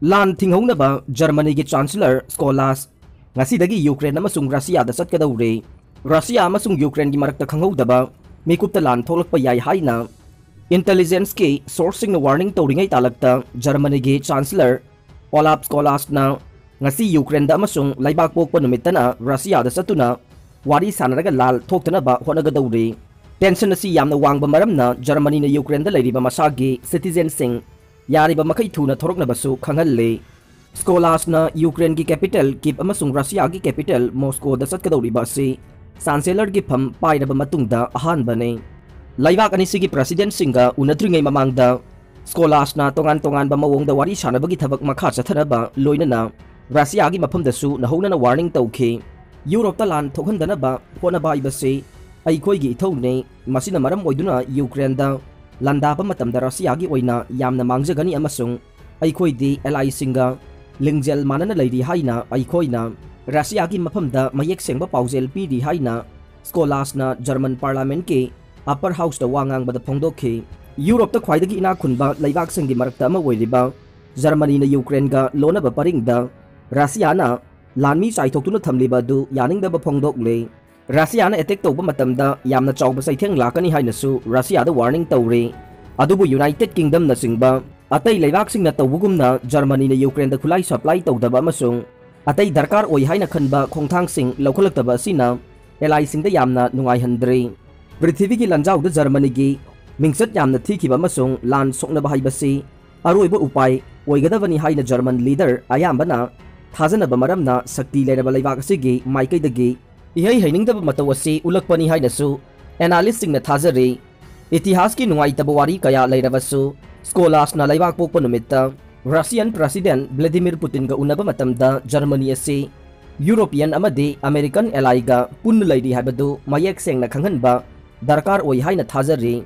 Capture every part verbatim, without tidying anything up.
ꯂꯥꯟ ꯊꯤꯡꯍꯧꯅꯕ ꯖꯔꯃꯅꯤꯒꯤ ꯆꯥꯟꯁꯦꯂꯔ ꯁ꯭ꯀꯣꯂꯥꯁ ꯉꯁꯤꯗꯒꯤ ꯌꯨꯀ꯭ꯔꯦꯟ ꯑꯃꯁꯨꯡ ꯔꯁꯤꯌꯥꯗ ꯆꯠꯀꯗꯧꯔꯦ꯫ ꯔꯁꯤꯌꯥ ꯑꯃꯁꯨꯡ ꯌꯨꯀ꯭ꯔꯦꯟꯒꯤ ꯃꯔꯛꯇ ꯈꯪꯍꯧꯗꯕ ꯃꯤꯀꯨꯞꯇ ꯂꯥꯟ ꯊꯣꯛꯂꯛꯄ ꯌꯥꯏ ꯍꯥꯏꯅ ꯏꯟꯇꯦꯂꯤꯖꯦꯟꯁꯀꯤ ꯁꯣꯔꯁꯁꯤꯡꯅ ꯋꯥꯔꯅꯤꯡ ꯇꯧꯔꯤꯉꯩ ꯇꯥꯂꯛꯇ ꯖꯔꯃꯅꯤꯒꯤ ꯆꯥꯟꯁꯦꯂꯔ ꯑꯣꯂꯥꯞ ꯁ꯭ꯀꯣꯂꯥꯁꯅ ꯉꯁꯤ ꯌꯨꯀ꯭ꯔꯦꯟꯗ ꯑꯃꯁꯨꯡ ꯂꯩꯕꯥꯛ ꯄꯣꯛꯄ ꯅꯨꯃꯤꯠꯇꯅ ꯔꯁꯤꯌꯥꯗ ꯆꯠꯇꯨꯅ ꯋꯥꯔꯤ ꯁꯥꯟꯅꯔꯒ ꯂꯥꯜ ꯊꯣꯛꯇꯅꯕ ꯍꯣꯠꯅꯒꯗꯧꯔꯤ꯫ ꯇꯦꯟꯁꯟ ꯑꯁꯤ ꯌꯥꯝꯅ ꯋꯥꯡꯕ ꯃꯔꯝꯅ ꯖꯔꯃꯅꯤꯅ ꯌꯨꯀ꯭ꯔꯦꯟꯗ ꯂꯩꯔꯤꯕ ꯃꯁꯥꯒꯤ ꯁꯤꯇꯤꯖꯦꯟꯁꯤꯡ ꯌꯥꯔꯤꯕ ꯃꯈꯩ ꯊꯨꯅ ꯊꯣꯔꯛꯅꯕꯁꯨ ꯈꯪꯍꯜꯂꯤ꯫ ꯁ꯭ꯀꯣꯂꯥꯁꯅ ꯌꯨꯀ꯭ꯔꯦꯟꯒꯤ ꯀꯦꯄꯤꯇꯦꯜ ꯀꯤꯞ ꯑꯃꯁꯨꯡ ꯔꯁꯤꯌꯥꯒꯤ ꯀꯦꯄꯤꯇꯦꯜ ꯃꯣꯁꯀꯣꯗ ꯆꯠꯀꯗꯧꯔꯤꯕ ꯑꯁꯤ ꯆꯥꯟꯁꯦꯂꯔꯒꯤ ꯐꯝ ꯄꯥꯏꯔꯕ ꯃꯇꯨꯡꯗ ꯑꯍꯥꯟꯕꯅꯤ꯫ ꯂꯩꯕꯥꯛ ꯑꯅꯤꯁꯤꯒꯤ ꯄ꯭ꯔꯁꯤꯗꯦꯟꯁꯤꯡꯒ ꯎꯅꯗ꯭ꯔꯤꯉꯩ ꯃꯃꯥꯡꯗ ꯁ꯭ꯀꯣꯂꯥꯁꯅ ꯇꯣꯉꯥꯟ ꯇꯣꯉꯥꯟꯕ ꯃꯑꯣꯡꯗ ꯋꯥꯔꯤ ꯁꯥꯟꯅꯕꯒꯤ ꯊꯕꯛ ꯃꯈꯥ ꯆꯠꯊꯅꯕ ꯂꯣꯏꯅꯅ ꯔꯁꯤꯌꯥꯒꯤ ꯃꯐꯝꯗꯁꯨ ꯅꯧꯍꯧꯅꯅ ꯋꯥꯔꯅꯤꯡ ꯇꯧꯈꯤ꯫ ꯌꯨꯔꯣꯞꯇ ꯂꯥꯟ ꯊꯣꯛꯍꯟꯗꯅꯕ ꯍꯣꯠꯅꯕ ꯍꯥꯏꯕꯁꯤ ꯑꯩꯈꯣꯏꯒꯤ ꯏꯊꯧꯅꯤ꯫ ꯃꯁꯤꯅ ꯃꯔꯝ ꯑꯣꯏꯗꯨꯅ ꯌꯨꯀ꯭ꯔꯦꯟꯗ ꯂꯥꯟꯗꯥꯕ ꯃꯇꯝꯗ ꯔꯁꯤꯌꯥꯒꯤ ꯑꯣꯏꯅ ꯌꯥꯝꯅ ꯃꯥꯡꯖꯒꯅꯤ ꯑꯃꯁꯨꯡ ꯑꯩꯈꯣꯏꯗꯤ ꯑꯦꯂꯥꯏꯁꯤꯡꯒ ꯂꯤꯡꯖꯦꯜ ꯃꯥꯟꯅꯅ ꯂꯩꯔꯤ ꯍꯥꯏꯅ ꯑꯩꯈꯣꯏꯅ ꯔꯁꯤꯌꯥꯒꯤ ꯃꯐꯝꯗ ꯃꯌꯦꯛ ꯁꯦꯡꯕ ꯄꯥꯎꯖꯦꯜ ꯄꯤꯔꯤ ꯍꯥꯏꯅ ꯁ꯭ꯀꯣꯂꯥꯁꯅ ꯖꯔꯃꯟ ꯄꯥꯔꯂꯥꯃꯦꯟꯠꯀꯤ ꯑꯄꯔ ꯍꯥꯎꯁꯇ ꯋꯥ ꯉꯥꯡꯕꯗ ꯐꯣꯡꯗꯣꯛꯈꯤ꯫ ꯌꯨꯔꯣꯞꯇ ꯈ꯭ꯋꯥꯏꯗꯒꯤ ꯏꯅꯥꯛ ꯈꯨꯟꯕ ꯂꯩꯕꯥꯛꯁꯤꯡꯒꯤ ꯃꯔꯛꯇ ꯑꯃ ꯑꯣꯏꯔꯤꯕ ꯖꯔꯃꯅꯤꯅ ꯌꯨꯀ꯭ꯔꯦꯟꯒ ꯂꯣꯟꯅꯕ ꯄꯔꯤꯡꯗ ꯔꯁꯤꯌꯥꯅ ꯂꯥꯟꯃꯤ ꯆꯥꯏꯊꯣꯛꯇꯨꯅ ꯊꯝꯂꯤꯕ ꯑꯗꯨ ꯌꯥꯅꯤꯡꯗꯕ ꯐꯣꯡꯗꯣꯛꯂꯤ꯫ ꯔꯁꯤꯌꯥꯅ ꯑꯦꯇꯦꯛ ꯇꯧꯕ ꯃꯇꯝꯗ ꯌꯥꯝꯅ ꯆꯥꯎꯕ ꯆꯩꯊꯦꯡ ꯂꯥꯛꯀꯅꯤ ꯍꯥꯏꯅꯁꯨ ꯔꯁꯤꯌꯥꯗ ꯋꯥꯔꯅꯤꯡ ꯇꯧꯔꯤ꯫ ꯑꯗꯨꯕꯨ ꯌꯨꯅꯥꯏꯇꯦꯗ ꯀꯤꯡꯗꯝꯅꯆꯤꯡꯕ ꯑꯇꯩ ꯂꯩꯕꯥꯛꯁꯤꯡꯅ ꯇꯧꯕꯒꯨꯝꯅ ꯖꯔꯃꯅꯤꯅ ꯌꯨꯀ꯭ꯔꯦꯟꯗ ꯈꯨꯠꯂꯥꯏ ꯁꯄ꯭ꯂꯥꯏ ꯇꯧꯗꯕ ꯑꯃꯁꯨꯡ ꯑꯇꯩ ꯗꯔꯀꯥꯔ ꯑꯣꯏ ꯍꯥꯏꯅ ꯈꯟꯕ ꯈꯣꯡꯊꯥꯡꯁꯤꯡ ꯂꯧꯈꯠꯂꯛꯇꯕ ꯑꯁꯤꯅ ꯑꯦꯂꯥꯏꯁꯤꯡꯗ ꯌꯥꯝꯅ ꯅꯨꯡꯉꯥꯏꯍꯟꯗ꯭ꯔꯤ꯫ ꯄ꯭ꯔꯤꯊꯤꯕꯤꯒꯤ ꯂꯥꯟꯖꯥꯎꯗ ꯖꯔꯃꯅꯤꯒꯤ ꯃꯤꯡꯆꯠ ꯌꯥꯝꯅ ꯊꯤꯈꯤꯕ ꯑꯃꯁꯨꯡ ꯂꯥꯟ ꯁꯣꯛꯅꯕ ꯍꯥꯏꯕꯁꯤ ꯑꯔꯣꯏꯕ ꯎꯄꯥꯏ ꯑꯣꯏꯒꯗꯕꯅꯤ ꯍꯥꯏꯅ ꯖꯔꯃꯟ ꯂꯤꯗꯔ ꯑꯌꯥꯝꯕꯅ ꯊꯥꯖꯅꯕ ꯃꯔꯝꯅ ꯁꯛꯇꯤ ꯂꯩꯔꯕ ꯂꯩꯕꯥꯛ ꯑꯁꯤꯒꯤ ꯃꯥꯏꯀꯩꯗꯒꯤ ꯏꯍꯩ ꯍꯩꯅꯤꯡꯗꯕ ꯃꯇꯧ ꯑꯁꯤ ꯎꯠꯂꯛꯄꯅꯤ ꯍꯥꯏꯅꯁꯨ ꯑꯦꯅꯥꯂꯤꯁꯁꯤꯡꯅ ꯊꯥꯖꯔꯤ꯫ ꯏꯇꯤꯍꯥꯁꯀꯤ ꯅꯨꯡꯉꯥꯏꯇꯕ ꯋꯥꯔꯤ ꯀꯌꯥ ꯂꯩꯔꯕꯁꯨ, ꯁ꯭ꯀꯣꯂꯥꯁꯅ ꯂꯩꯕꯥꯛ ꯄꯣꯛꯄ ꯅꯨꯃꯤꯠꯇ ꯔꯁꯤꯌꯟ ꯄ꯭ꯔꯁꯤꯗꯦꯟ ꯚ꯭ꯂꯥꯗꯤꯃꯤꯔ ꯄꯨꯇꯤꯟꯒ ꯎꯅꯕ ꯃꯇꯝꯗ ꯖꯔꯃꯅꯤ ꯑꯁꯤ ꯌꯨꯔꯣꯄꯤꯌꯟ ꯑꯃꯗꯤ ꯑꯃꯦꯔꯤꯀꯟ ꯑꯦꯂꯥꯏꯒ ꯄꯨꯟꯅ ꯂꯩꯔꯤ ꯍꯥꯏꯕꯗꯨ ꯃꯌꯦꯛ ꯁꯦꯡꯅ ꯈꯪꯍꯟꯕ ꯗꯔꯀꯥꯔ ꯑꯣꯏ ꯍꯥꯏꯅ ꯊꯥꯖꯔꯤ꯫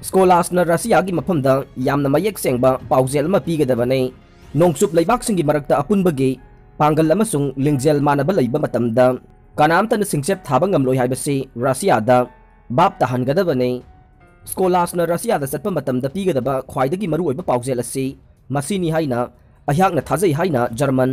ꯁ꯭ꯀꯣꯂꯥꯁꯅ ꯔꯁꯤꯌꯥꯒꯤ ꯃꯐꯝꯗ ꯌꯥꯝꯅ ꯃꯌꯦꯛ ꯁꯦꯡꯕ ꯄꯥꯎꯖꯦꯜ ꯑꯃ ꯄꯤꯒꯗꯕꯅꯤ꯫ ꯅꯣꯡꯆꯨꯞ ꯂꯩꯕꯥꯛꯁꯤꯡꯒꯤ ꯃꯔꯛꯇ ꯑꯄꯨꯟꯕꯒꯤ ꯄꯥꯡꯒꯜ ꯑꯃꯁꯨꯡ ꯂꯤꯡꯖꯦꯜ ꯃꯥꯟꯅꯕ ꯂꯩꯕ ꯃꯇꯝꯗ ꯀꯅꯥꯝꯇꯅ ꯁꯤꯡꯆꯦꯞ ꯊꯥꯕ ꯉꯝꯂꯣꯏ ꯍꯥꯏꯕꯁꯤ ꯔꯁꯤꯌꯥꯗ ꯚꯥꯞ ꯇꯥꯍꯟꯒꯗꯕꯅꯤ꯫ ꯁ꯭ꯀꯣꯂꯥꯁꯅ ꯔꯁꯤꯌꯥꯗ ꯆꯠꯄ ꯃꯇꯝꯗ ꯄꯤꯒꯗꯕ ꯈ꯭ꯋꯥꯏꯗꯒꯤ ꯃꯔꯨꯑꯣꯏꯕ ꯄꯥꯎꯖꯦꯜ ꯑꯁꯤ ꯃꯁꯤꯅꯤ ꯍꯥꯏꯅ ꯑꯩꯍꯥꯛꯅ ꯊꯥꯖꯩ ꯍꯥꯏꯅ German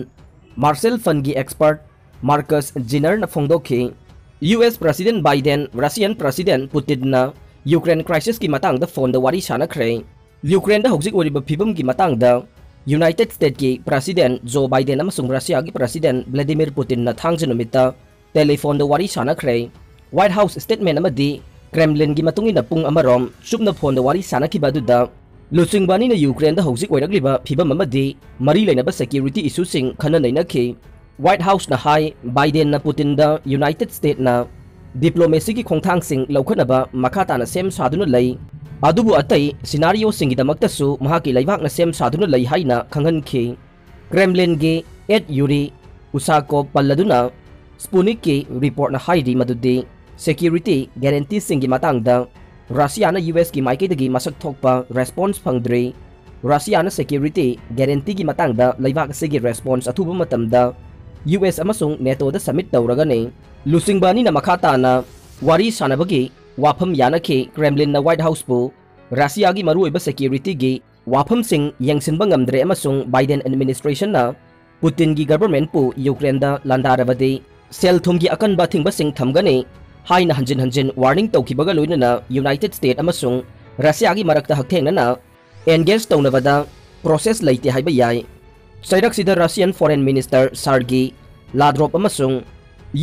Marshall Fundꯒꯤ expert Markus Zinnerꯅ ꯐꯣꯡꯗꯣꯛꯈꯤ꯫ U S President Biden, Russian President Putinꯅ Ukraine crisisꯀꯤ ꯃꯇꯥꯡꯗ phoneꯗ ꯋꯥꯔꯤ ꯁꯥꯅꯈ꯭ꯔꯦ꯫ Ukraineꯗ ꯍꯧꯖꯤꯛ ꯑꯣꯏꯔꯤꯕ ꯐꯤꯕꯝꯒꯤ ꯃꯇꯥꯡꯗ United Statesꯀꯤ President Joe Biden ꯑꯃꯁꯨꯡ Russiaꯒꯤ President Vladimir Putinꯅ ꯊꯥꯡꯖ ꯅꯨꯃꯤꯠꯇ telephoneꯗ ꯋꯥꯔꯤ ꯁꯥꯅꯈ꯭ꯔꯦ꯫ White House statement ꯑꯃꯗꯤ Kremlinꯒꯤ ꯃꯇꯨꯡ ꯏꯟꯅ ꯄꯨꯡ ꯑꯃꯔꯣꯝ ꯆꯨꯞꯅ phoneꯗ ꯋꯥꯔꯤ ꯁꯥꯅꯈꯤꯕ ꯑꯗꯨꯗ ꯂꯨꯆꯤꯡꯕ ꯑꯅꯤꯅ Ukraineꯗ ꯍꯧꯖꯤꯛ ꯑꯣꯏꯔꯛꯂꯤꯕ ꯐꯤꯕꯝ ꯑꯃꯗꯤ ꯃꯔꯤ ꯂꯩꯅꯕ security issueꯁꯤꯡ ꯈꯟꯅ ꯅꯩꯅꯈꯤ꯫ White Houseꯅ ꯍꯥꯏ, Bidenꯅ Putinꯗ United Statesꯅ diplomacyꯒꯤ ꯈꯣꯡꯊꯥꯡꯁꯤꯡ ꯂꯧꯈꯠꯅꯕ ꯃꯈꯥ ꯇꯥꯅ ꯁꯦꯝ ꯁꯥꯗꯨꯅ ꯂꯩ, ꯑꯗꯨꯕꯨ ꯑꯇꯩ scenarioꯁꯤꯡꯒꯤꯗꯃꯛꯇꯁꯨ ꯃꯍꯥꯛꯀꯤ ꯂꯩꯕꯥꯛꯅ ꯁꯦꯝ ꯁꯥꯗꯨꯅ ꯂꯩ ꯍꯥꯏꯅ ꯈꯪꯍꯟꯈꯤ꯫ Kremlinꯒꯤ aide Yuri Ushakov ꯄꯜꯂꯗꯨꯅ Sputnikꯀꯤ reportꯅ ꯍꯥꯏꯔꯤ ꯃꯗꯨꯗꯤ security guaranteeꯁꯤꯡꯒꯤ ꯃꯇꯥꯡꯗ Russiaꯅ USꯀꯤ ꯃꯥꯏꯀꯩꯗꯒꯤ ꯃꯁꯛ ꯊꯣꯛꯄ response ꯐꯪꯗ꯭ꯔꯤ꯫ Russiaꯅ security guaranteeꯒꯤ ꯃꯇꯥꯡꯗ ꯂꯩꯕꯥꯛ ꯑꯁꯤꯒꯤ response ꯑꯊꯨꯕ ꯃꯇꯝꯗ US ꯑꯃꯁꯨꯡ NATOꯗ submit ꯇꯧꯔꯒꯅꯤ꯫ ꯂꯨꯆꯤꯡꯕ ꯑꯅꯤꯅ ꯃꯈꯥ ꯇꯥꯅ ꯋꯥꯔꯤ ꯁꯥꯅꯕꯒꯤ ꯋꯥꯐꯝ ꯌꯥꯅꯈꯤ꯫ Kremlinꯅ White Houseꯄꯨ Russiaꯒꯤ ꯃꯔꯨꯑꯣꯏꯕ securityꯒꯤ ꯋꯥꯐꯝꯁꯤꯡ ꯌꯦꯡꯁꯤꯟꯕ ꯉꯝꯗ꯭ꯔꯦ ꯑꯃꯁꯨꯡ Biden administrationꯅ Putinꯒꯤ governmentꯄꯨ Ukraineꯗ ꯂꯥꯟꯗꯥꯔꯕꯗꯤ ꯁꯦꯜ ꯊꯨꯝꯒꯤ ꯑꯀꯟꯕ ꯑꯊꯤꯡꯕꯁꯤꯡ ꯊꯝꯒꯅꯤ ꯍꯥꯏꯅ ꯍꯟꯖꯤꯟ ꯍꯟꯖꯤꯟ warning ꯇꯧꯈꯤꯕꯒ ꯂꯣꯏꯅꯅ United States ꯑꯃꯁꯨꯡ Russiaꯒꯤ ꯃꯔꯛꯇ ꯍꯛꯊꯦꯡꯅꯅ engage ꯇꯧꯅꯕꯗ process ꯂꯩꯇꯦ ꯍꯥꯏꯕ ꯌꯥꯏ꯫ ꯆꯩꯔꯛꯁꯤꯗ Russian Foreign Minister Sergei Lavrov ꯑꯃꯁꯨꯡ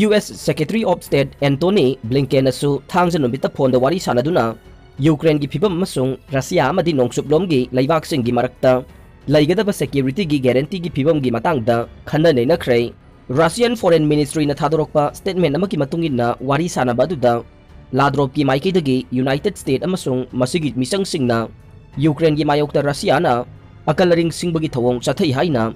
US Secretary of State Antony Blinkenꯅꯁꯨ ꯊꯥꯡꯖ ꯅꯨꯃꯤꯠꯇ phoneꯗ ꯋꯥꯔꯤ ꯁꯥꯅꯗꯨꯅ Ukraineꯒꯤ ꯐꯤꯕꯝ ꯑꯃꯁꯨꯡ Russia ꯑꯃꯗꯤ ꯅꯣꯡꯆꯨꯞꯂꯣꯝꯒꯤ ꯂꯩꯕꯥꯛꯁꯤꯡꯒꯤ ꯃꯔꯛꯇ ꯂꯩꯒꯗꯕ securityꯒꯤ guaranteeꯒꯤ ꯐꯤꯕꯝꯒꯤ ꯃꯇꯥꯡꯗ ꯈꯟꯅ ꯅꯩꯅꯈ꯭ꯔꯦ꯫ Russian Foreign Ministryꯅ ꯊꯥꯗꯣꯔꯛꯄ statement ꯑꯃꯒꯤ ꯃꯇꯨꯡ ꯏꯟꯅ ꯋꯥꯔꯤ ꯁꯥꯅꯕ ꯑꯗꯨꯗ Lavrovꯀꯤ ꯃꯥꯏꯀꯩꯗꯒꯤ United States ꯑꯃꯁꯨꯡ ꯃꯁꯤꯒꯤ ꯃꯤꯆꯪꯁꯤꯡꯅ Ukraineꯒꯤ ꯃꯥꯌꯣꯛꯇ Russiaꯅ ꯑꯀꯜ ꯑꯔꯤꯡ ꯁꯤꯡꯕꯒꯤ ꯊꯧꯑꯣꯡ ꯆꯠꯊꯩ ꯍꯥꯏꯅ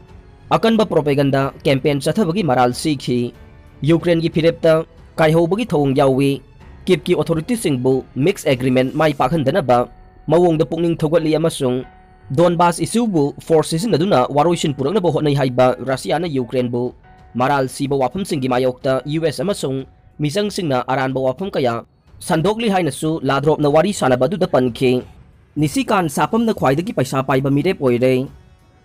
ꯑꯀꯟꯕ propaganda campaign ꯆꯠꯊꯕꯒꯤ ꯃꯔꯥꯜ ꯁꯤꯈꯤ꯫ Ukraineꯒꯤ ꯐꯤꯔꯦꯞꯇ ꯀꯥꯏꯍꯧꯕꯒꯤ ꯊꯧꯑꯣꯡ ꯌꯥꯎꯏ꯫ Kyivꯀꯤ authorityꯁꯤꯡꯕꯨ Minsk agreement ꯃꯥꯏ ꯄꯥꯛꯍꯟꯗꯅꯕ ꯃꯑꯣꯡꯗ ꯄꯨꯛꯅꯤꯡ ꯊꯧꯒꯠꯂꯤ ꯑꯃꯁꯨꯡ Donbas issueꯕꯨ force ꯁꯤꯖꯤꯟꯅꯗꯨꯅ ꯋꯥꯔꯣꯏꯁꯤꯟ ꯄꯨꯔꯛꯅꯕ ꯍꯣꯠꯅꯩ ꯍꯥꯏꯕ Russiaꯅ Ukraineꯕꯨ ꯃꯔꯥꯜ ꯁꯤꯕ ꯋꯥꯐꯝꯁꯤꯡꯒꯤ ꯃꯥꯌꯣꯛꯇ US ꯑꯃꯁꯨꯡ ꯃꯤꯆꯪꯁꯤꯡꯅ ꯑꯔꯥꯟꯕ ꯋꯥꯐꯝ ꯀꯌꯥ ꯁꯟꯗꯣꯛꯂꯤ ꯍꯥꯏꯅꯁꯨ Lavrovꯅ ꯋꯥꯔꯤ ꯁꯥꯅꯕ ꯑꯗꯨꯗ ꯄꯟꯈꯤ꯫ ꯅꯤꯁꯤꯀꯥꯟ ꯁꯥꯄꯝꯅ ꯈ꯭ꯋꯥꯏꯗꯒꯤ ꯄꯩꯁꯥ ꯄꯥꯏꯕ ꯃꯤꯔꯦꯞ ꯑꯣꯏꯔꯦ꯫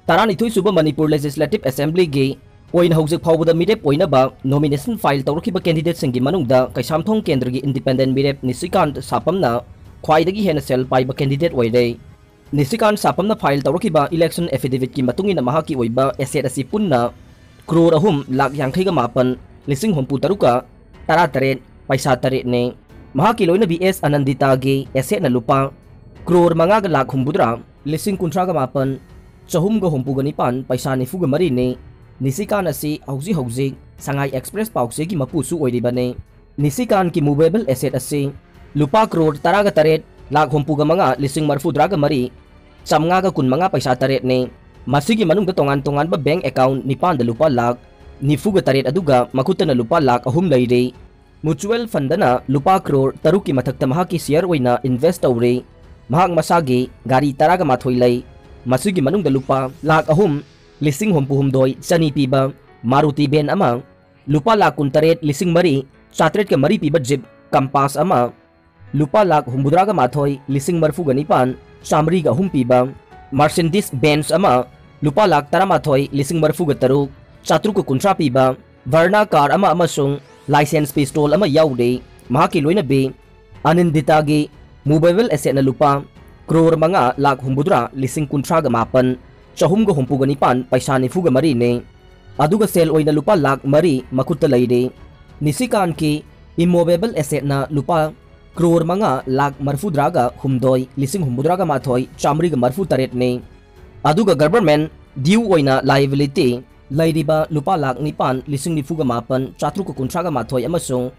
ꯇꯔꯥꯅꯤꯊꯣꯏ ꯁꯨꯕ ꯃꯅꯤꯄꯨꯔ Legislative Assemblyꯒꯤ ꯑꯣꯏꯅ ꯍꯧꯖꯤꯛ ꯐꯥꯎꯕꯗ ꯃꯤꯔꯦꯞ ꯑꯣꯏꯅꯕ nomination file ꯇꯧꯔꯛꯈꯤꯕ candidateꯁꯤꯡꯒꯤ ꯃꯅꯨꯡꯗ ꯀꯩꯁꯥꯝꯊꯣꯡ ꯀꯦꯟꯗ꯭ꯔꯒꯤ independent ꯃꯤꯔꯦꯞ ꯅꯤꯁꯤꯀꯥꯟꯇ ꯁꯥꯄꯝꯅ ꯈ꯭ꯋꯥꯏꯗꯒꯤ ꯍꯦꯟꯅ ꯁꯦꯜ ꯄꯥꯏꯕ candidate ꯑꯣꯏꯔꯦ꯫ ꯅꯤꯁꯤꯀꯥꯟ ꯁꯥꯄꯝꯅ file ꯇꯧꯔꯛꯈꯤꯕ election affidavitꯀꯤ ꯃꯇꯨꯡ ꯏꯟꯅ ꯃꯍꯥꯛꯀꯤ ꯑꯣꯏꯕ asset ꯑꯁꯤ ꯄꯨꯟꯅ ꯀ꯭ꯔꯣꯔ ꯑꯍꯨꯝ ꯂꯥꯈ ꯌꯥꯡꯈꯩꯒ ꯃꯥꯄꯟ ꯂꯤꯁꯤꯡ ꯍꯨꯝꯐꯨ ꯇꯔꯨꯛꯀ ꯇꯔꯥ ꯇꯔꯦꯠ ꯄꯩꯁꯥ ꯇꯔꯦꯠꯅꯤ꯫ ꯃꯍꯥꯛꯀꯤ ꯂꯣꯏꯅꯕꯤ ꯑꯦꯁ ꯑꯅꯟꯗꯤꯇꯥꯒꯤ assetꯅ ꯂꯨꯄꯥ ꯀ꯭ꯔꯣꯔ ꯃꯉꯥꯒ ꯂꯥꯈ ꯍꯨꯝꯐꯨꯇꯔꯥ ꯂꯤꯁꯤꯡ ꯀꯨꯟꯊ꯭ꯔꯥꯒ ꯃꯥꯄꯟ ꯆꯍꯨꯝꯒ ꯍꯨꯝꯐꯨꯒ ꯅꯤꯄꯥꯟ ꯄꯩꯁꯥ ꯅꯤꯐꯨꯒ ꯃꯔꯤꯅꯤ꯫ ꯅꯤꯁꯤꯀꯥꯟ ꯑꯁꯤ ꯍꯧꯖꯤꯛ ꯍꯧꯖꯤꯛ ꯁꯉꯥꯏ Express ꯄꯥꯎꯆꯦꯒꯤ ꯃꯄꯨꯁꯨ ꯑꯣꯏꯔꯤꯕꯅꯤ꯫ ꯅꯤꯁꯤꯀꯥꯟꯒꯤ movable asset ꯑꯁꯤ ꯂꯨꯄꯥ ꯀ꯭ꯔꯣꯔ ꯇꯔꯥꯒ ꯇꯔꯦꯠ ꯂꯥꯈ ꯍꯨꯝꯐꯨꯒ ꯃꯉꯥ ꯂꯤꯁꯤꯡ ꯃꯔꯐꯨꯇꯔꯥꯒ ꯃꯔꯤ ꯆꯥꯝꯃꯉꯥꯒ ꯀꯨꯟꯃꯉꯥ ꯄꯩꯁꯥ ꯇꯔꯦꯠꯅꯤ꯫ ꯃꯁꯤꯒꯤ ꯃꯅꯨꯡꯗ ꯇꯣꯉꯥꯟ ꯇꯣꯉꯥꯟꯕ bank account ꯅꯤꯄꯥꯟꯗ ꯂꯨꯄꯥ ꯂꯥꯈ ꯅꯤꯐꯨꯒ ꯇꯔꯦꯠ ꯑꯗꯨꯒ ꯃꯈꯨꯠꯇꯅ ꯂꯨꯄꯥ ꯂꯥꯈ ꯑꯍꯨꯝ ꯂꯩꯔꯤ꯫ Mutual fundꯅ ꯂꯨꯄꯥ ꯀ꯭ꯔꯣꯔ ꯇꯔꯨꯛꯀꯤ ꯃꯊꯛꯇ ꯃꯍꯥꯛꯀꯤ share ꯑꯣꯏꯅ invest ꯇꯧꯔꯤ꯫ ꯃꯍꯥꯛ ꯃꯁꯥꯒꯤ ꯒꯥꯔꯤ ꯇꯔꯥꯒ ꯃꯥꯊꯣꯏ ꯂꯩ꯫ ꯃꯁꯤꯒꯤ ꯃꯅꯨꯡꯗ ꯂꯨꯄꯥ ꯂꯥꯈ ꯑꯍꯨꯝ ꯂꯤꯁꯤꯡ ꯍꯨꯝꯐꯨ ꯍꯨꯝꯗꯣꯏ ꯆꯅꯤ ꯄꯤꯕ Maruti van ꯑꯃ, ꯂꯨꯄꯥ ꯂꯥꯈ ꯀꯨꯟꯇꯔꯦꯠ ꯂꯤꯁꯤꯡ ꯃꯔꯤ ꯆꯥꯇ꯭ꯔꯦꯠꯀ ꯃꯔꯤ ꯄꯤꯕ Jeep Compass ꯑꯃ, ꯂꯨꯄꯥ ꯂꯥꯈ ꯍꯨꯝꯐꯨꯇꯔꯥꯒ ꯃꯥꯊꯣꯏ ꯂꯤꯁꯤꯡ ꯃꯔꯐꯨꯒ ꯅꯤꯄꯥꯟ ꯆꯥꯃꯔꯤꯒ ꯑꯍꯨꯝ ꯄꯤꯕ Mercedes Benz ꯑꯃ, ꯂꯨꯄꯥ ꯂꯥꯈ ꯇꯔꯥꯃꯥꯊꯣꯏ ꯂꯤꯁꯤꯡ ꯃꯔꯐꯨꯒ ꯇꯔꯨꯛ ꯆꯥꯇ꯭ꯔꯨꯛꯀ ꯀꯨꯟꯊ꯭ꯔꯥ ꯄꯤꯕ Verna car ꯑꯃ ꯑꯃꯁꯨꯡ licensed pistol ꯑꯃ ꯌꯥꯎꯔꯤ꯫ ꯃꯍꯥꯛꯀꯤ ꯂꯣꯏꯅꯕꯤ ꯑꯅꯤꯟꯗꯤꯇꯥꯒꯤ movable assetꯅ ꯂꯨꯄꯥ ꯀ꯭ꯔꯣꯔ ꯃꯉꯥ ꯂꯥꯈ ꯍꯨꯝꯐꯨꯇꯔꯥ ꯂꯤꯁꯤꯡ ꯀꯨꯟꯊ꯭ꯔꯥꯒ ꯃꯥꯄꯟ ꯆꯍꯨꯝꯒ ꯍꯨꯝꯐꯨꯒ ꯅꯤꯄꯥꯟ ꯄꯩꯁꯥ ꯅꯤꯐꯨꯒ ꯃꯔꯤꯅꯤ꯫ ꯑꯗꯨꯒ ꯁꯦꯜ ꯑꯣꯏꯅ ꯂꯨꯄꯥ ꯂꯥꯈ ꯃꯔꯤ ꯃꯈꯨꯠꯇ ꯂꯩꯔꯤ꯫ ꯅꯤꯁꯤꯀꯥꯟꯀꯤ immovable assetꯅ ꯂꯨꯄꯥ ꯀ꯭ꯔꯣꯔ ꯃꯉꯥ ꯂꯥꯈ ꯃꯔꯐꯨꯇꯔꯥꯒ ꯍꯨꯝꯗꯣꯏ ꯂꯤꯁꯤꯡ ꯍꯨꯝꯐꯨꯇꯔꯥꯒ ꯃꯥꯊꯣꯏ ꯆꯥꯃꯔꯤꯒ ꯃꯔꯐꯨ ꯇꯔꯦꯠꯅꯤ꯫ ꯑꯗꯨꯒ government due ꯑꯣꯏꯅ liability ꯂꯩꯔꯤꯕ ꯂꯨꯄꯥ ꯂꯥꯈ ꯅꯤꯄꯥꯟ ꯂꯤꯁꯤꯡ ꯅꯤꯐꯨꯒ ꯃꯥꯄꯟ ꯆꯥꯇ꯭ꯔꯨꯛꯀ ꯀꯨꯟꯊ꯭ꯔꯥꯒ ꯃꯥꯊꯣꯏ ꯑꯃꯁꯨꯡ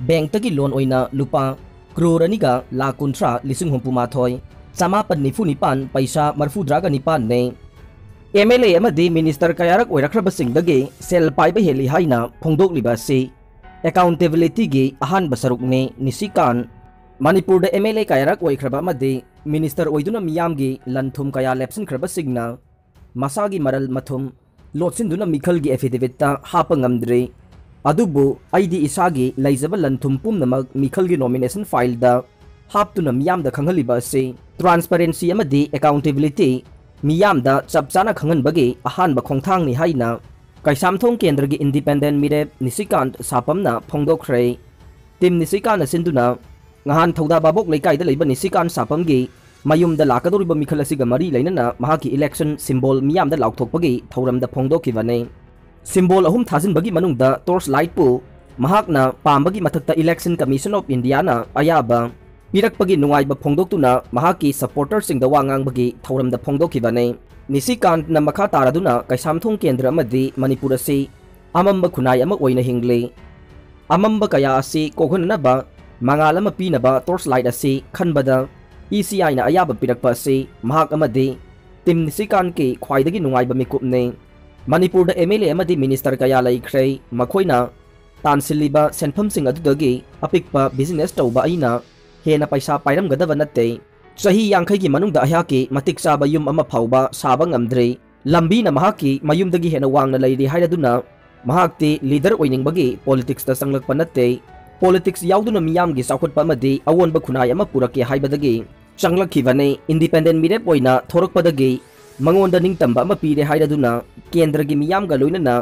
bankꯇꯒꯤ loan ꯑꯣꯏꯅ ꯂꯨꯄꯥ ꯀ꯭ꯔꯣꯔ ꯑꯅꯤꯒ ꯂꯥꯈ ꯀꯨꯟꯊ꯭ꯔꯥ ꯂꯤꯁꯤꯡ ꯍꯨꯝꯐꯨ ꯃꯥꯊꯣꯏ ꯆꯥꯃꯥꯄꯟ ꯅꯤꯐꯨ ꯅꯤꯄꯥꯟ ꯄꯩꯁꯥ ꯃꯔꯐꯨꯇꯔꯥꯒ ꯅꯤꯄꯥꯟꯅꯤ꯫ MLA ꯑꯃꯗꯤ minister ꯀꯌꯥꯔꯛ ꯑꯣꯏꯔꯛꯈ꯭ꯔꯕꯁꯤꯡꯗꯒꯤ ꯁꯦꯜ ꯄꯥꯏꯕ ꯍꯦꯜꯂꯤ ꯍꯥꯏꯅ ꯐꯣꯡꯗꯣꯛꯂꯤꯕ ꯑꯁꯤ accountabilityꯒꯤ ꯑꯍꯥꯟꯕ ꯁꯔꯨꯛꯅꯤ꯫ ꯅꯤꯁꯤꯀꯥꯟ ꯃꯅꯤꯄꯨꯔꯗ MLA ꯀꯌꯥꯔꯛ ꯑꯣꯏꯈ꯭ꯔꯕ ꯑꯃꯗꯤ minister ꯑꯣꯏꯗꯨꯅ ꯃꯤꯌꯥꯝꯒꯤ ꯂꯟ ꯊꯨꯝ ꯀꯌꯥ ꯂꯦꯞꯁꯤꯟꯈ꯭ꯔꯕꯁꯤꯡꯅ ꯃꯁꯥꯒꯤ ꯃꯔꯜ ꯃꯊꯨꯝ ꯂꯣꯠꯁꯤꯟꯗꯨꯅ ꯃꯤꯈꯜꯒꯤ affidavitꯇ ꯍꯥꯞꯄ ꯉꯝꯗ꯭ꯔꯤ꯫ ꯑꯗꯨꯕꯨ ꯑꯩꯗꯤ ꯏꯁꯥꯒꯤ ꯂꯩꯖꯕ ꯂꯟ ꯊꯨꯝ ꯄꯨꯝꯅꯃꯛ ꯃꯤꯈꯜꯒꯤ nomination fileꯗ ꯍꯥꯞꯇꯨꯅ ꯃꯤꯌꯥꯝꯗ ꯈꯪꯍꯜꯂꯤꯕ ꯑꯁꯤ transparency ꯑꯃꯗꯤ accountability ꯃꯤꯌꯥꯝꯗ ꯆꯞ ꯆꯥꯅ ꯈꯪꯍꯟꯕꯒꯤ ꯑꯍꯥꯟꯕ ꯈꯣꯡꯊꯥꯡꯅꯤ ꯍꯥꯏꯅ ꯀꯩꯁꯥꯝꯊꯣꯡ ꯀꯦꯟꯗ꯭ꯔꯒꯤ ꯏꯟꯗꯤꯄꯦꯟꯗꯦꯟ ꯃꯤꯔꯦꯞ ꯅꯤꯁꯤꯀꯥꯟꯠ ꯁꯥꯄꯝꯅ ꯐꯣꯡꯗꯣꯛꯈ꯭ꯔꯦ꯫ ꯇꯤꯝ ꯅꯤꯁꯤꯀꯥꯟꯠꯅ ꯁꯤꯟꯗꯨꯅ ꯉꯍꯥꯟ ꯊꯧꯗꯥ ꯚꯥꯕꯣꯛ ꯂꯩꯀꯥꯏꯗ ꯂꯩꯕ ꯅꯤꯁꯤꯀꯥꯟꯠ ꯁꯥꯄꯝꯒꯤ ꯃꯌꯨꯝꯗ ꯂꯥꯛꯀꯗꯧꯔꯤꯕ ꯃꯤꯈꯜ ꯑꯁꯤꯒ ꯃꯔꯤ ꯂꯩꯅꯅ ꯃꯍꯥꯛꯀꯤ ꯏꯂꯦꯛꯁꯟ ꯁꯤꯝꯕꯣꯜ ꯃꯤꯌꯥꯝꯗ ꯂꯥꯎꯊꯣꯛꯄꯒꯤ ꯊꯧꯔꯝꯗ ꯐꯣꯡꯗꯣꯛꯈꯤꯕꯅꯤ꯫ ꯁꯤꯝꯕꯣꯜ ꯑꯍꯨꯝ ꯊꯥꯖꯤꯟꯕꯒꯤ ꯃꯅꯨꯡꯗ ꯇꯣꯔꯆ ꯂꯥꯏꯠꯄꯨ ꯃꯍꯥꯛꯅ ꯄꯥꯝꯕꯒꯤ ꯃꯊꯛꯇ Election Commission of Indiaꯅ ꯑꯌꯥꯕ ꯄꯤꯔꯛꯄꯒꯤ ꯅꯨꯡꯉꯥꯏꯕ ꯐꯣꯡꯗꯣꯛꯇꯨꯅ ꯃꯍꯥꯛꯀꯤ supporterꯁꯤꯡꯗ ꯋꯥ ꯉꯥꯡꯕꯒꯤ ꯊꯧꯔꯝꯗ ꯐꯣꯡꯗꯣꯛꯈꯤꯕꯅꯤ꯫ ꯅꯤꯁꯤꯀꯥꯟꯠꯅ ꯃꯈꯥ ꯇꯥꯔꯗꯨꯅ ꯀꯩꯁꯥꯝꯊꯣꯡ ꯀꯦꯟꯗ꯭ꯔ ꯑꯃꯗꯤ ꯃꯅꯤꯄꯨꯔ ꯑꯁꯤ ꯑꯃꯝꯕ ꯈꯨꯟꯅꯥꯏ ꯑꯃ ꯑꯣꯏꯅ ꯍꯤꯡꯂꯤ꯫ ꯑꯃꯝꯕ ꯀꯌꯥ ꯑꯁꯤ ꯀꯣꯛꯍꯟꯅꯅꯕ ꯃꯉꯥꯜ ꯑꯃ ꯄꯤꯅꯕ ꯇꯣꯔꯆ ꯂꯥꯏꯠ ꯑꯁꯤ ꯈꯟꯕꯗ ECIꯅ ꯑꯌꯥꯕ ꯄꯤꯔꯛꯄ ꯑꯁꯤ ꯃꯍꯥꯛ ꯑꯃꯗꯤ ꯇꯤꯝ ꯅꯤꯁꯤꯀꯥꯟꯠꯀꯤ ꯈ꯭ꯋꯥꯏꯗꯒꯤ ꯅꯨꯡꯉꯥꯏꯕ ꯃꯤꯀꯨꯞꯅꯤ꯫ ꯃꯅꯤꯄꯨꯔꯗ MLA ꯑꯃꯗꯤ minister ꯀꯌꯥ ꯂꯩꯈ꯭ꯔꯦ, ꯃꯈꯣꯏꯅ ꯇꯥꯟꯁꯤꯜꯂꯤꯕ ꯁꯦꯟꯐꯝꯁꯤꯡ ꯑꯗꯨꯗꯒꯤ ꯑꯄꯤꯛꯄ business ꯇꯧꯕ ꯑꯩꯅ ꯍꯦꯟꯅ ꯄꯩꯁꯥ ꯄꯥꯏꯔꯝꯒꯗꯕ ꯅꯠꯇꯦ꯫ ꯆꯍꯤ ꯌꯥꯡꯈꯩꯒꯤ ꯃꯅꯨꯡꯗ ꯑꯩꯍꯥꯛꯀꯤ ꯃꯇꯤꯛ ꯆꯥꯕ ꯌꯨꯝ ꯑꯃ ꯐꯥꯎꯕ ꯁꯥꯕ ꯉꯝꯗ꯭ꯔꯤ꯫ ꯂꯝꯕꯤꯅ ꯃꯍꯥꯛꯀꯤ ꯃꯌꯨꯝꯗꯒꯤ ꯍꯦꯟꯅ ꯋꯥꯡꯅ ꯂꯩꯔꯤ ꯍꯥꯏꯔꯗꯨꯅ ꯃꯍꯥꯛꯇꯤ leader ꯑꯣꯏꯅꯤꯡꯕꯒꯤ politicsꯇ ꯆꯪꯂꯛꯄ ꯅꯠꯇꯦ꯫ Politics ꯌꯥꯎꯗꯨꯅ ꯃꯤꯌꯥꯝꯒꯤ ꯆꯥꯎꯈꯠꯄ ꯑꯃꯗꯤ ꯑꯑꯣꯟꯕ ꯈꯨꯟꯅꯥꯏ ꯑꯃ ꯄꯨꯔꯛꯀꯦ ꯍꯥꯏꯕꯗꯒꯤ ꯆꯪꯂꯛꯈꯤꯕꯅꯤ꯫ Independent ꯃꯤꯔꯦꯞ ꯑꯣꯏꯅ ꯊꯣꯔꯛꯄꯗꯒꯤ ꯃꯉꯣꯟꯗ ꯅꯤꯡꯇꯝꯕ ꯑꯃ ꯄꯤꯔꯦ ꯍꯥꯏꯔꯗꯨꯅ ꯀꯦꯟꯗ꯭ꯔꯒꯤ ꯃꯤꯌꯥꯝꯒ ꯂꯣꯏꯅꯅ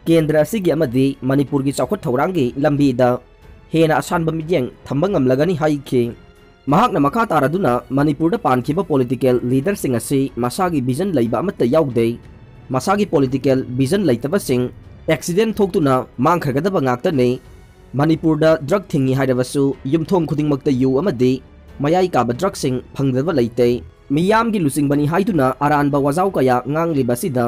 ꯀꯦꯟꯗ꯭ꯔ ꯑꯁꯤꯒꯤ ꯑꯃꯗꯤ ꯃꯅꯤꯄꯨꯔꯒꯤ ꯆꯥꯎꯈꯠ ꯊꯧꯔꯥꯡꯒꯤ ꯂꯝꯕꯤꯗ ꯍꯦꯟꯅ ꯑꯁꯥꯟꯕ ꯃꯤꯠꯌꯦꯡ ꯊꯝꯕ ꯉꯝꯂꯒꯅꯤ ꯍꯥꯏꯈꯤ꯫ ꯃꯍꯥꯛꯅ ꯃꯈꯥ ꯇꯥꯔꯗꯨꯅ ꯃꯅꯤꯄꯨꯔꯗ ꯄꯥꯟꯈꯤꯕ political leaderꯁꯤꯡ ꯑꯁꯤ ꯃꯁꯥꯒꯤ vision ꯂꯩꯕ ꯑꯃꯠꯇ ꯌꯥꯎꯗꯦ꯫ ꯃꯁꯥꯒꯤ political vision ꯂꯩꯇꯕꯁꯤꯡ accident ꯊꯣꯛꯇꯨꯅ ꯃꯥꯡꯈ꯭ꯔꯒꯗꯕ ꯉꯥꯛꯇꯅꯤ꯫ ꯃꯅꯤꯄꯨꯔꯗ drug ꯊꯤꯡꯉꯤ ꯍꯥꯏꯔꯕꯁꯨ ꯌꯨꯝꯊꯣꯡ ꯈꯨꯗꯤꯡꯃꯛꯇ ꯌꯨ ꯑꯃꯗꯤ ꯃꯌꯥꯏ ꯀꯥꯕ drugꯁꯤꯡ ꯐꯪꯗꯕ ꯂꯩꯇꯦ꯫ ꯃꯤꯌꯥꯝꯒꯤ ꯂꯨꯆꯤꯡꯕꯅꯤ ꯍꯥꯏꯗꯨꯅ ꯑꯔꯥꯟꯕ ꯋꯥꯖꯥꯎ ꯀꯌꯥ ꯉꯥꯡꯂꯤꯕ ꯑꯁꯤꯗ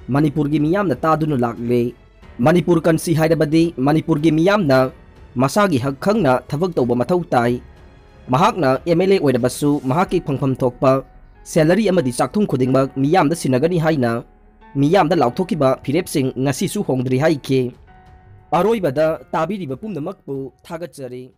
ꯃꯅꯤꯄꯨꯔꯒꯤ ꯃꯤꯌꯥꯝꯅ ꯇꯥꯗꯨꯅ ꯂꯥꯛꯂꯦ꯫ ꯃꯅꯤꯄꯨꯔ ꯀꯟꯁꯤ ꯍꯥꯏꯔꯕꯗꯤ ꯃꯅꯤꯄꯨꯔꯒꯤ ꯃꯤꯌꯥꯝꯅ ꯃꯁꯥꯒꯤ ꯍꯛ ꯈꯪꯅ ꯊꯕꯛ ꯇꯧꯕ ꯃꯊꯧ ꯇꯥꯏ꯫ ꯃꯍꯥꯛꯅ MLA ꯑꯣꯏꯔꯕꯁꯨ ꯃꯍꯥꯛꯀꯤ ꯐꯪꯐꯝ ꯊꯣꯛꯄ salary ꯑꯃꯗꯤ ꯆꯥꯛꯊꯨꯡ ꯈꯨꯗꯤꯡꯃꯛ ꯃꯤꯌꯥꯝꯗ ꯁꯤꯟꯅꯒꯅꯤ ꯍꯥꯏꯅ ꯃꯤꯌꯥꯝꯗ ꯂꯥꯎꯊꯣꯛꯈꯤꯕ ꯐꯤꯔꯦꯞꯁꯤꯡ ꯉꯁꯤꯁꯨ ꯍꯣꯡꯗ꯭ꯔꯤ ꯍꯥꯏꯈꯤ꯫ ꯑꯔꯣꯏꯕꯗ ꯇꯥꯕꯤꯔꯤꯕ ꯄꯨꯝꯅꯃꯛꯄꯨ ꯊꯥꯒꯠꯆꯔꯤ꯫